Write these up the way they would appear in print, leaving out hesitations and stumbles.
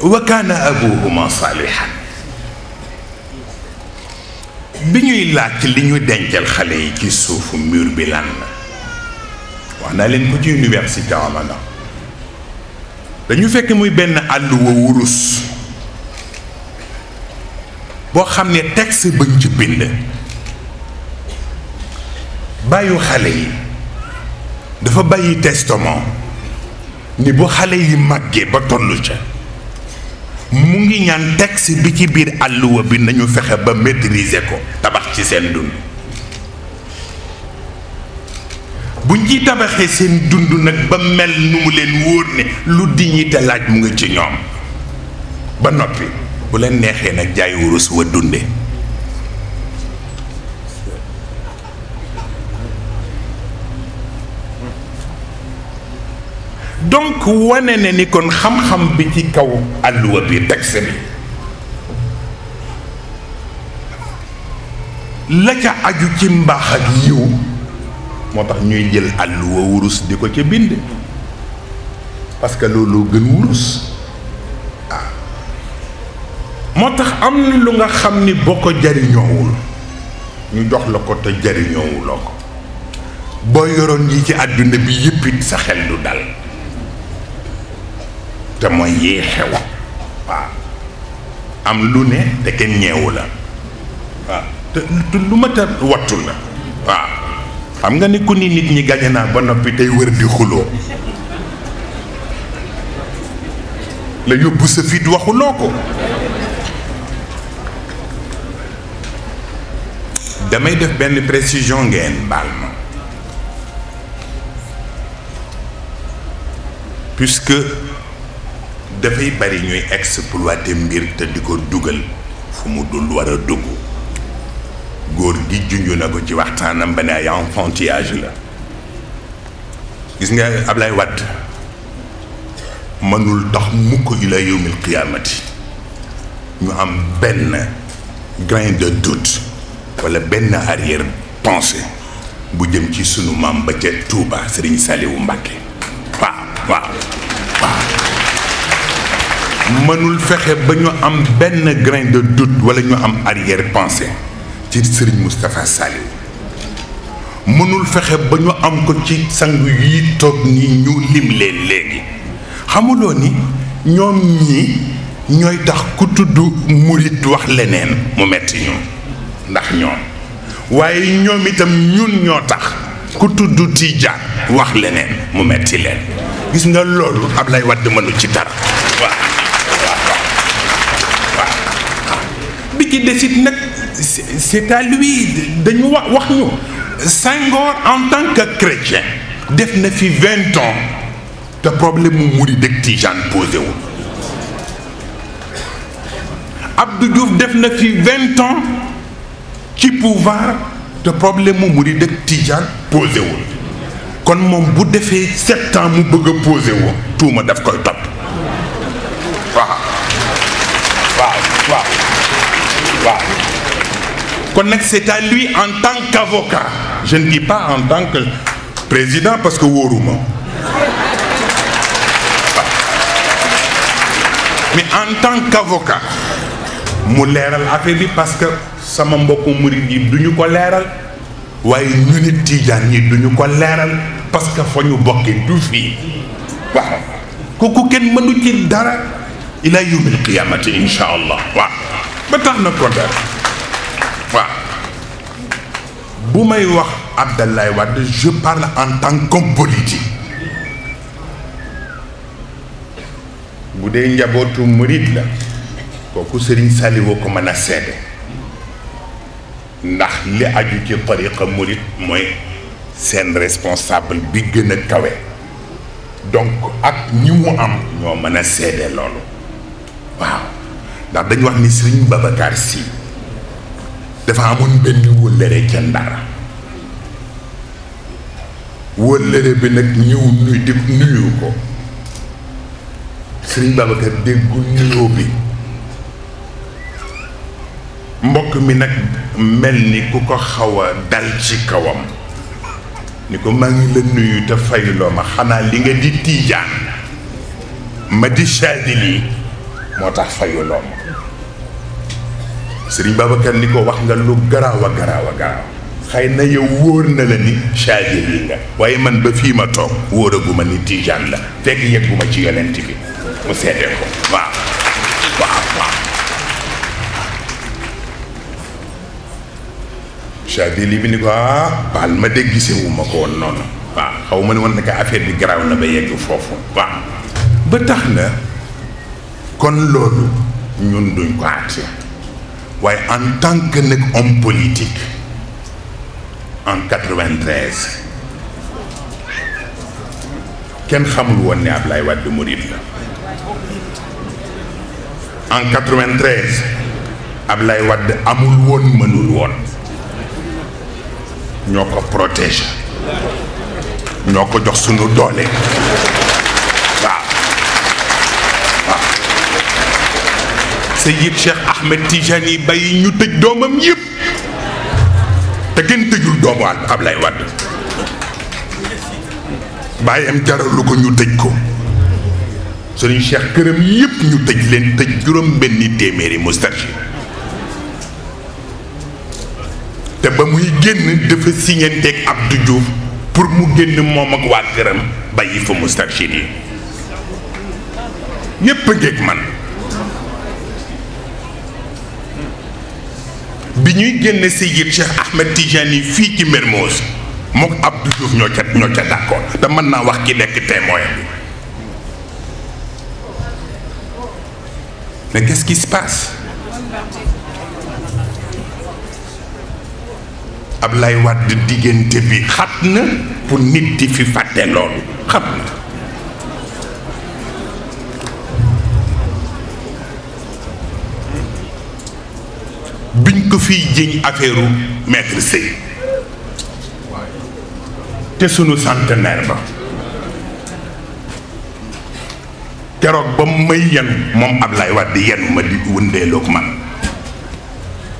wa kaana abuhuma saalihan bi ñuy laaj li ñu dencal xale yi ci suufu mur bi lan la wax naa leen ko ci université amana dañu fekk muy benn àlluwa wurus boo xam ne texte bañ ci bind bàyyu xale yi dafa bàyyi testament ni bu xale yi màggee ba tollu ca mu ngi ñaan texte bi ci biir àlluwa bi nañu fexe ba maîtriser ko tabax ci seen dund buñ ci tabaxee seen dund nag ba mel nu mu leen wóor ne lu dignité laaj mu ngi ci ñoom ba noppi bu leen neexee nag jaay wurus wa dunde donc wane ne ni kon xam-xam bi ci kaw àlluwa bi texte bi la ca aju ci mbaax ak yiw moo tax ñuy jël àlluwa wurus di ko ca bind parce que loolu gën wurus moo tax am na lu nga xam ni boo ko jariñoowul ñu jox la ko te jariñoowuloo ko boo yoroon yi ci àdduna bi yëpp it sa xel du dal te mooy yee xew waaw am lu ne te kenn ñeewu la waaw te lu ma ta wattu la waaw xam nga ni ku ni nit ñi gañe naa ba noppi tey wër di xuloo la yóbbu sa fit waxuloo ko damay def benn précision ngeen baal ma puisque dafay bari ñuy exploiter mbir te di ko dugal fu mu dul war a dugg góor gi junju na ko ci waxtaanam ba ne ay enfantillage la gis nga Ablaye Wade mënul tax mukk ila yawmil qiyaamati ñu am benn grain de doute wala benn arrière pensée bu jëm ci sunu maam ba ca Touba Serigne Saliou Mbacké waaw mënul fexe ba ñu am benn grain de doute wala ñu am arrière pensée ci Serigne Moustapha Saliou mënul fexe ba ñu am ko ci sangu yi toog ni ñu lim leen léegi xamuloo ni ñoom ñii ñooy tax ku tudd murit wax leneen mu metti ñu ndax ñoom waaye ñoom itam ñun ñoo tax ku tudd tijaan wax leneen mu metti leen gis nga loolu Ablaye Wade mënu ci dara waaw bi ci desit nag c'est à lui dañu wax ñu Senghor en tant que chrétien def na fi 20 ans te problème mu murid ak tijaan posé wu Abdou Diouf def na fi 20 ans ci pouvoir te problème mu murid ak tijaan posé wul kon moom bu defee 7 ans mu bëgg a posé wu tuuma daf koy topp waaw kon nag c'est à lui en tant qu'avocat je ne dis pas en tant que président parce que wóoruma mais en tant qu'avocat mu leeral affaire bi parce que sama mbokku murid yi duñu ko leeral waaye ñu nit tiijaan ñi duñu ko leeral parce que fa ñu bokki du fii waaw kooku kenn mënu ci dara ila yawmil qiyaamati insha allah waaw ba tax na ko dara waaw bu may wax Abdoulaye Wade je parle en tant qu'homme politique bu dee njabootu murid la kooku Serigne Saliou ko mën a seede ndax li aju ci tariqa murid mooy seen responsable bi gën a kawe donc ak ñi mu am ñoo mën a seede loolu waaw ndax dañu wax ni Serigne Babacar Sy dafa amoon benn wëllëre ca Ndar wëllëre bi nag ñëw nuyu ko Serigne Babacar déggul nuyoo bi mbokk mi nag mel ni ku ko xaw a dal ci kawam ni ko maa ngi la nuyu te fayuloo ma xanaa li nga di tiijaan ma di Chadili moo tax fayuloo ma Sëriñ Babacar ni ko wax nga lu garaaw a garaaw a garaaw xëy na yow wóor na la ni Chadili nga waaye man ba fii ma toog wóoraguma ni Tijaan la fekk yegguma ci yonent bi mu seede ko waaw waaw waaw Chadili bi ni ko baal ma de gisewuma ko woon noonu waaw xaw ma ne woon naka affaire bi garaaw na ba yegg foofu waaw ba tax na kon loolu ñun duñ ko àtte waaye en tant que nag homme politique en 93 kenn xamul woon ne Ablaye Wade murid la en 93 Ablaye Wade amul woon mënul woon ñoo ko protéger ñoo ko jox sunu doole waaw waaw Seyyid Cheikh Ahmed Tijani bàyyi ñu tëj doomam yëpp te kenn tëjul doomu Ablaye Wade bàyyam jaralu ko ñu tëj ko Serigne Cheikh këram yëpp ñu tëj leen tëj juróom benni téeméeri Moustarchid te ba muy génn dafa siñanteeg Abdou Diouf pour mu génn moom ak waa këram bàyyi fa Moustarchid yi ñépp a ngeeg man bi ñuy génne Seyyid Cheikh Ahmed Tijani fii ci Mermoz mook Abdou Diouf ñoo ca d'accord te mën naa wax ki nekk témoin bi mais qu'est-ce qui se passe Ablaye Wade diggante bi xat na pour nit di fi fàtte loolu xat na biñ ko fiy jëñ affaire maître Sey te sunu centenaire ba keroog ba may yen moom Ablaye Wade yen ma di wëndeeloog man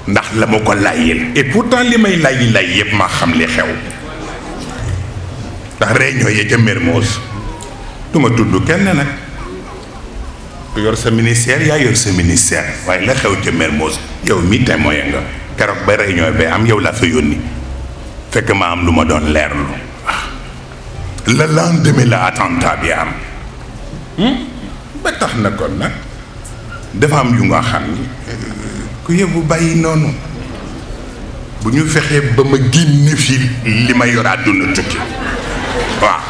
ndax la ma ko layyil et pourtant li may lay yëpp maa xam li xew ndax réunion yi ca Mermoz du ma tudd kenn nag ku yor sa ministère yaa yor sa ministère waaye la xew ca Mermoz yow mi témoin nga keroog ba réunion bi am yow laa fa yónni fekk ma am lu ma doon leerlu le lendemain la attentat bi am ba tax na kon nag dafa am yu nga xam ni ku yóbbu bàyyi noonu bu ñu fexee ba ma génn fi li ma yor àdduna tukki waaw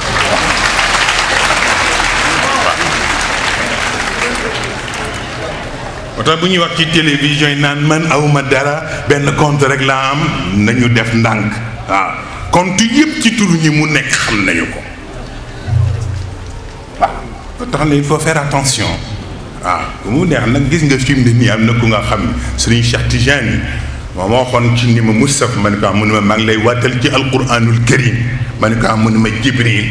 moo tax bu ñuy wax ci télévision yi naan man awma dara benn compte rek laa am nañu def ndànk waaw compte yëpp ci turu ñi mu nekk xam nañu ko waaw moo tax na il faut faire attention waaw bu mu neex nag gis nga fi mu ne nii am na ku nga xam Serigne Cheikh Tijani moo ma waxoon ci ni ma Moustapha ma ne ko mu ne ma maa ngi lay waatal ci alquranul karim ma ne ko mu ne ma Jibril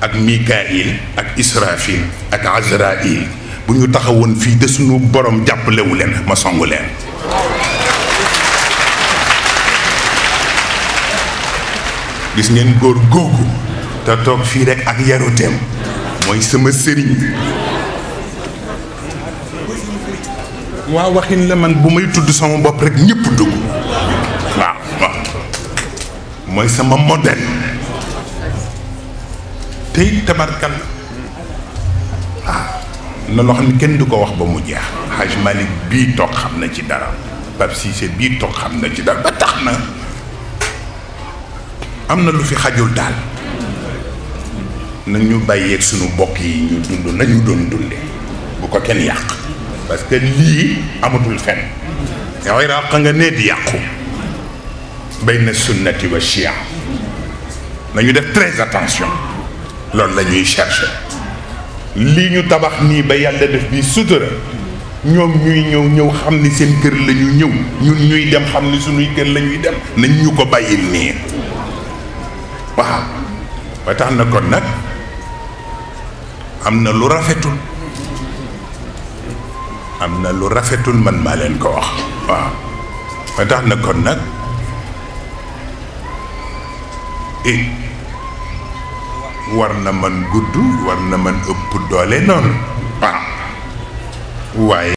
ak Mikail ak Israfil ak Azrail bu ñu taxawoon fii de suñu borom jàppalewu leen ma songu leen gis ngeen góor googu te toog fii rek ak yaruteem mooy sama sëriñ waaw waxin la man bu may tudd sama bopp rek ñëpp dugg waaw waaw mooy sama modèle tey tabarkal na loo xam ne kenn du ko wax ba mu jeex Haj Malick bii toog xam na ci dara Pape Cissé bii toog xam na ci dara ba tax na am na lu fi xajul daal nañu bàyyeeg sunu bokk yi ñu dund nañu doon dunde bu ko kenn yàq parce que lii amatul fen yow iraq nga nee di yàqu bayna sunnati wa chia nañu def très attention loolu la ñuy chercher lii ñu tabax nii ba yàlla def bi sutura ñoom ñuy ñëw xam ni seen kër la ñu ñëw ñun ñuy dem xam ni suñuy kër la ñuy dem nañ ñu ko bàyyil nii waaw ba tax na kon nag am na lu rafetul am na lu rafetul man maa leen ko wax waaw ba tax na kon nag war na man gudd war na man ëpp doole noonu waaw waaye